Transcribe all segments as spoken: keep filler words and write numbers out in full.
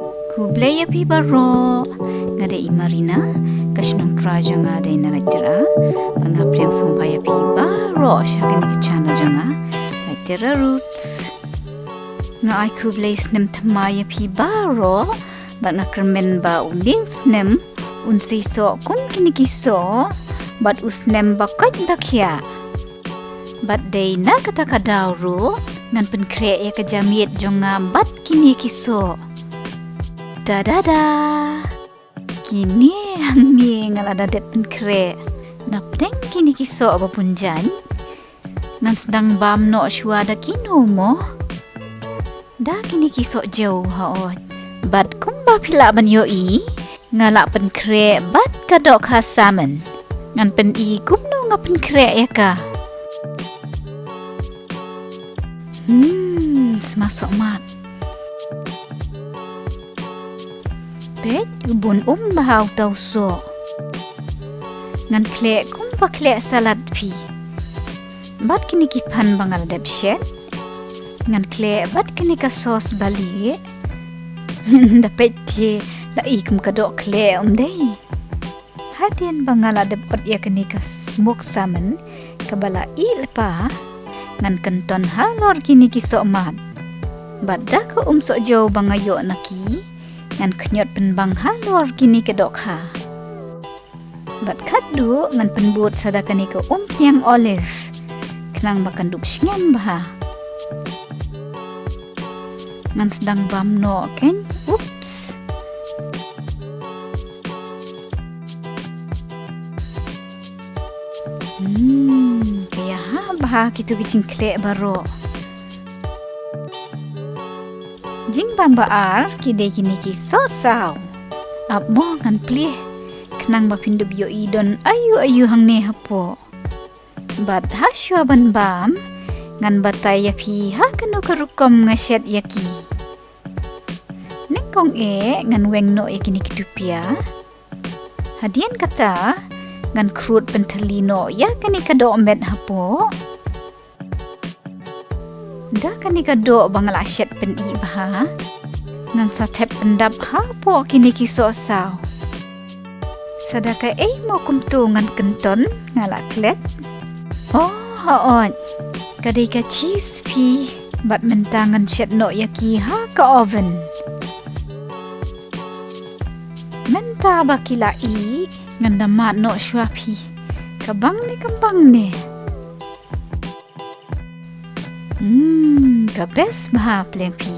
Khublei ïa phi baroh. Nga dei i Marina, ka shnong Pra jong nga dei na Laitera. Bad nga pdiang sngewbha ïa phi baroh sha kane ka channel jong nga, Laitera Roots. Nga ai khublei snem thymmai ïa phi baroh. Bad nga kyrmen ba une u snem un sa ïasoh kum kine ki soh bad u snem ba koit ba khiah. Bad dei na kata ka daw ruh ngan pynkhreh ïa ka jamied jong nga bad kine ki soh. Da da da. Kine hangne nga la da dep pynkhreh na pdeng kine ki soh ba bun jaiñ. Ngan sdang bam noh shuwa da kino mo. Da kine ki soh jew ha ot. Bad kumba phi lah ban ïohi, nga lah pynkhreh bad ka dohkha salmon. Ngan pyni kumno nga pynkhreh ïa ka. Hmm, sma sohmad. Peit, u bun um bha uta u soh. Ngan khleh kumba khleh salad phi. Bad kine ki phan ba nga la dep shet. Ngan khleh bad kane ka sauce ba lieh. Da peit te la i kum ka doh khleh um dei. Hadien ba nga la dep ot ïa kane ka smoked salmon kaba la ih lypa, ngan kynton halor kine ki sohmad. Bad da ka um soh jew ba nga ïoh na ki, ngan khñiot pynbang halor kine ki dohkha. Bad khatduh ngan pynbud sa da kane ka umphniang olive khnang ba kan dup sngem bha. Ngan sdang bam noh kein. Oops. Hmm, ka ïa ha bha kito ki jingkhleh baroh. Jingbam ba ar ki dei kine ki sohsaw. Ap mo ngan plie khnang ba phin dup ïohi don aïu aïu hangne hapoh. Bad ha shuwa ban bam ngan batai ïa phi ha kano ka rukom nga shet ïa ki. Nyngkong eh ngan weng noh ïa kine ki tupia. Hadien kata ngan khrud pynthylli noh ïa kane ka dohmet hapoh. Da kane ka doh ba nga la shet pynïh bha ngan sa thep pyndap hapoh kine ki sohsaw. Sa da kaei mo kumto ngan kynton nga la klet. Oh, hooid. Ka dei ka cheese phi. Bad mynta ngan shet noh ïa ki ha ka oven. Mynta ba ki la ih ngan da mad noh shuwa phi. Ka bang ne ka bang ne. Hmm, ka best bha pleng phi.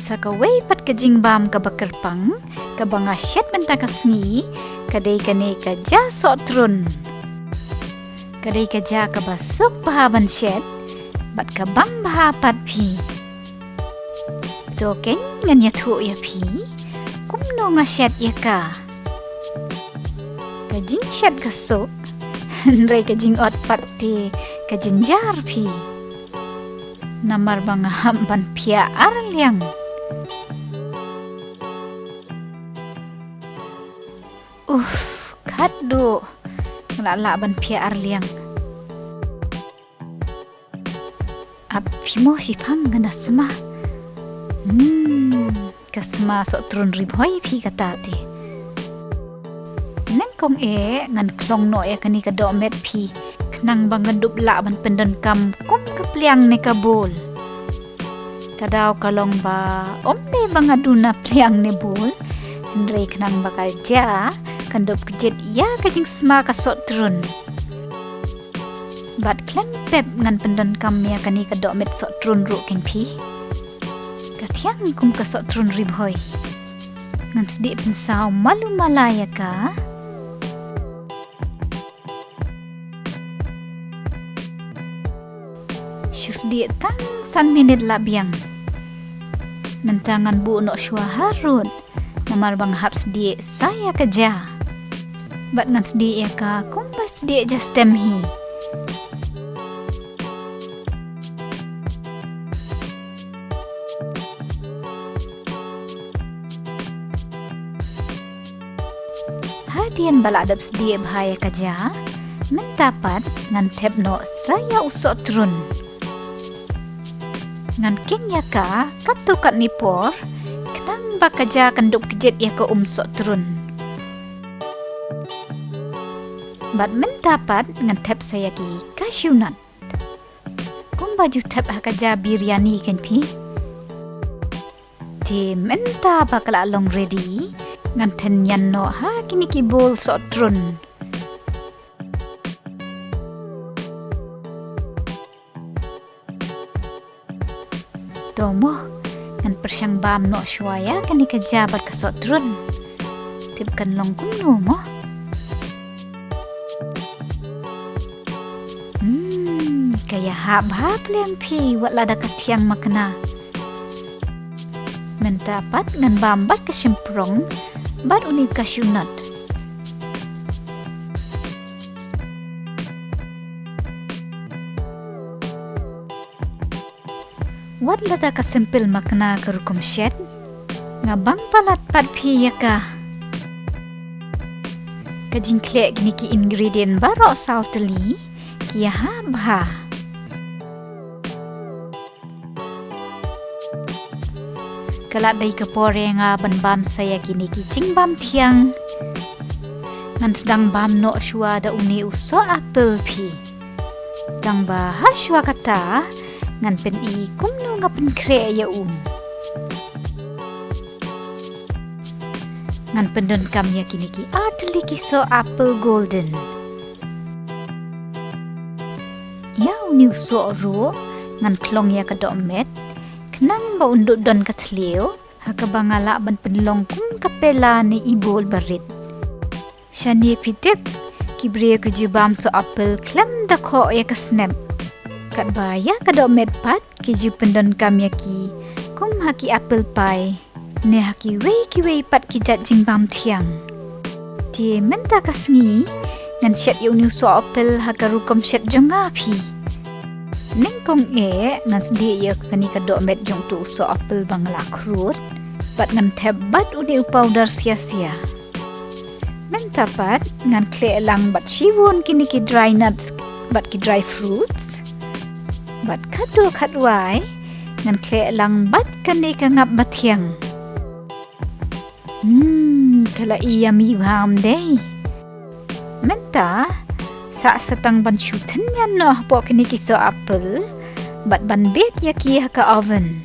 Sa kawei pat ka jingbam kaba kyrpang kaba nga shet mynta ka sngi ka dei kane ka ja sohtrun. Ka dei ka ja kaba suk bha ban shet bad ka bang bha pat phi. To kein ngan ïathuh ïa phi kumno nga shet ïa ka. Ka jingshet ka suk hynrei ka jingot pat te ka jynjar phi. Namar ba nga hap ban phiah arliang. Uff, khatduh nga la lah ban phiah arliang. Ap phi mo shiphang ngan da sma. Hmm, ka sma sohtrun Ri Bhoi phi kata te. Nyngkong eh ngan khlong noh ïa kane ka dohmet phi khnang ba ngan dup lah ban pyndonkam kum ka pliang ne ka bowl. Ka daw ka long ba ym dei ba nga duna pliang ne bowl, hynrei khnang ba ka ja kan dup kjit ïa ka jingsma ka sohtrun. Bad khlem pep ngan pyndonkam ïa kane ka dohmet sohtrun ruh kein phi. Ka thiang kum ka sohtrun Ri Bhoi. Ngan sdieh pynsaw malu mala ïa ka. Shu sdieh tang san minit la biang. Mynta ngan buh noh shuwa harud. Namar ba nga hap sdieh sa ïa ka ja. Bad ngan sdieh ïa ka kumba sdieh ja stem hi. Hadien ba la dep sdieh bha ïa ka ja, Mynta pat ngan thep noh sa ïa u sohtrun. Ngan king ïa ka katto katne por khnang ba ka ja kan dup kjit ïa ka um sohtrun. Bad mynta pat ngan thep sa ïa ki cashew nut. Kumba ju thep ha ka ja biryani kan phi. Te mynta ba ka la long ready, ngan thynñian noh ha kine ki bowl sohtrun. To mo, ngan pyrshang bam noh shuwa ïa kane ka ja bad ka sohtrun. Tip kan long kumno mo. Hmm, ka ïahap bha pleng phi wat lada ka thiang makna. Mynta pat ngan bam bad ka shymprong bad une u cashew nut. Wat lada ka simple makna ka rukom shet, nga bang palat pat phi ïa ka. Ka jingkhleh kine ki ingredient baroh saw tylli ki ïahap bha. Ka la dei ka por ïa nga ban bam sa ïa kine ki jingbam thiang. Ngan sdang bam noh shuwa da une u soh apple phi. Tang ba ha shuwa kata ngan pyni kumno nga pynkhreh ïa u. Ngan pyndonkam ïa kine ki artylli ki soh apple golden. Ïa une u soh ruh ngan khlong ïa ka dohmet khnang ba un duh don ka thliew, ha kaba nga lah ban pynlong kum ka pela ne i bowl barit. Shane phi tip, ki briew ki ju bam soh apple khlem da khoh ïa ka snep. Katba ïa ka dohmet pat ki ju pyndonkam ïa ki kum ha ki apple pie ne ha kiwei kiwei pat ki jait jingbam thiang. Te mynta ka sngi ngan shet ïa une u soh apple ha ka rukom shet jong nga phi. Nyngkong eh ngan sdieh ïa kane ka dohmet jong uto u soh apple ba nga la khrud bad ngan thep bad une u powder sia sia. Mynta pat ngan khleh lang bad shibun kine ki dry nuts bad ki dry fruits. Bad khatduh khatwai ngan khleh lang bad kane ka ngap ba thiang. Hmm, ka la i yummy bha ym dei. Mynta sa sa tang ban shu thynñian noh hapoh kine ki soh apple bad ban bake ïa ki ha ka oven.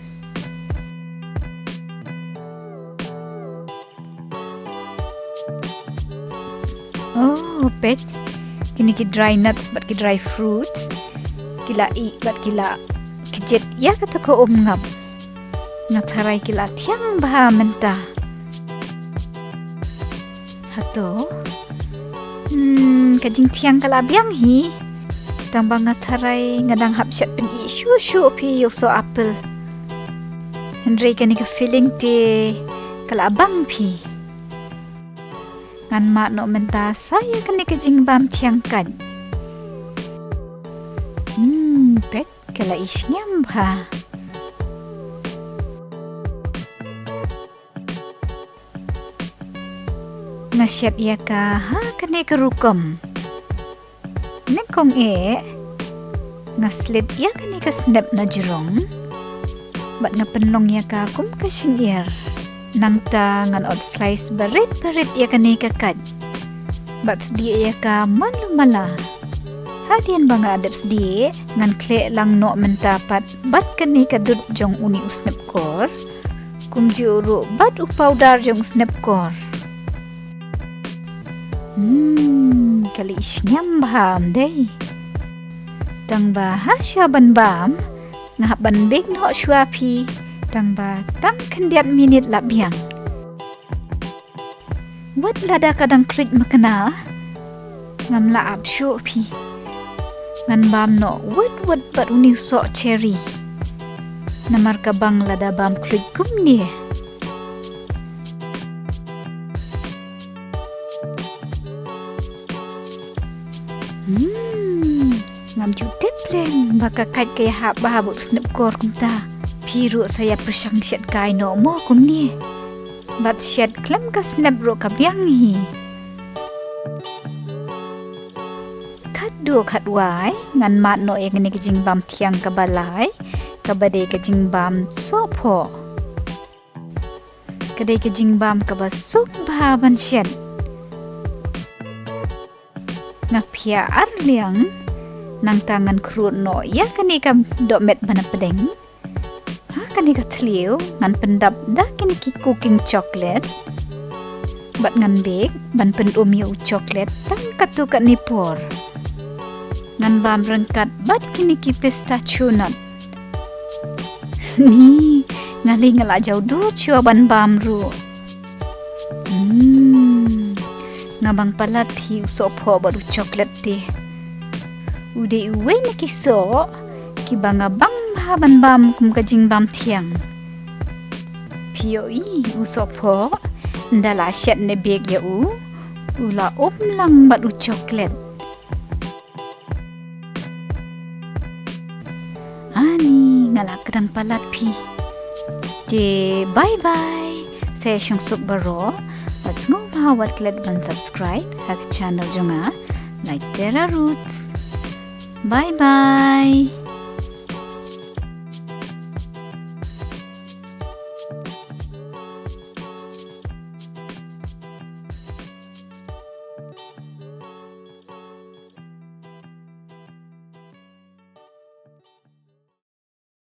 Oh, peit. Kine ki dry nuts bad ki dry fruits ki la ih bad ki la kjit ïa kata ka um ngap. Nga tharai ki la thiang bha mynta. Hato. Hmm, ka jingthiang ka la biang hi. Tang ba nga tharai nga dang hap shet pyni shuh shuh phi ïa u soh apple. Hynrei kane ka feeling te ka la bang phi. Ngan mad noh mynta sa ïa kane ka jingbam thiang kait. Hmm, peit ka la i sngem bha. Nga shet ïa ka ha kane ka rukom. Nyngkong eh nga slit ïa kane ka snep na jrong bad nga pynlong ïa ka kum ka shyngiar. Nangta ngan ot slice barit barit ïa kane ka kait bad sdieh ïa ka malu mala. Hadien ba nga dep sdieh ngan khleh lang noh mynta pat bad kane ka dud jong une u snep kor. Kumjuh ruh bad u powder jong u snep kor. Hmm, ka la i sngem bha ym dei. Tang ba ha shuwa ban bam nga hap ban bake noh shuwa phi. Tang ba tang khyndiat minit la biang. Wat lada ka dang khluit makna ngam lah ap shuh phi. Ngan bam noh wut wut bad une u soh cherry. Namar ka bang lada bam khluit kumne. Hmm, ngam ju tip lem ba ka kait ka ïahap bha bad u snep kor kumta. Phi ruh sa ïa pyrshang shet kai noh mo kumne. Bad shet khlem ka snep ruh ka biang hi. Ka Shuh khatwai, ngan mad noh ïa kane ka jingbam thiang kaba lai, kaba dei ka jingbam sohphoh. Ka dei ka jingbam kaba suk bha ban shet. Nga phiah ar liang, nangta ngan khrud noh ïa kane ka dohmet ba na pdeng ha kane ka thliew. Ngan pyndap da kine ki cooking chocolate bad ngan bake ban pyn-um ïa u chocolate tang katto katne por. Ngan bam ryngkat bad kine ki pistachio nut. Ni, nga lei nga la jaw dur shuwa ban bam ruh. Hmm. Nga bang palat hi u sohphoh bad u chocolate te. U dei uwei na ki soh kiba nga bang bha ban bam kum ka jingbam thiang. Phi ïohi u sohphoh, ynda la shet ne bake ïa u, u la um lang bad u chocolate. Ani, nga la kdang palat phi. Te bye bye. Sa ïa shong suk baroh. Wat sngewbha wat klet ban subscribe ha ka channel jong nga, Like Terra Roots. Bye bye.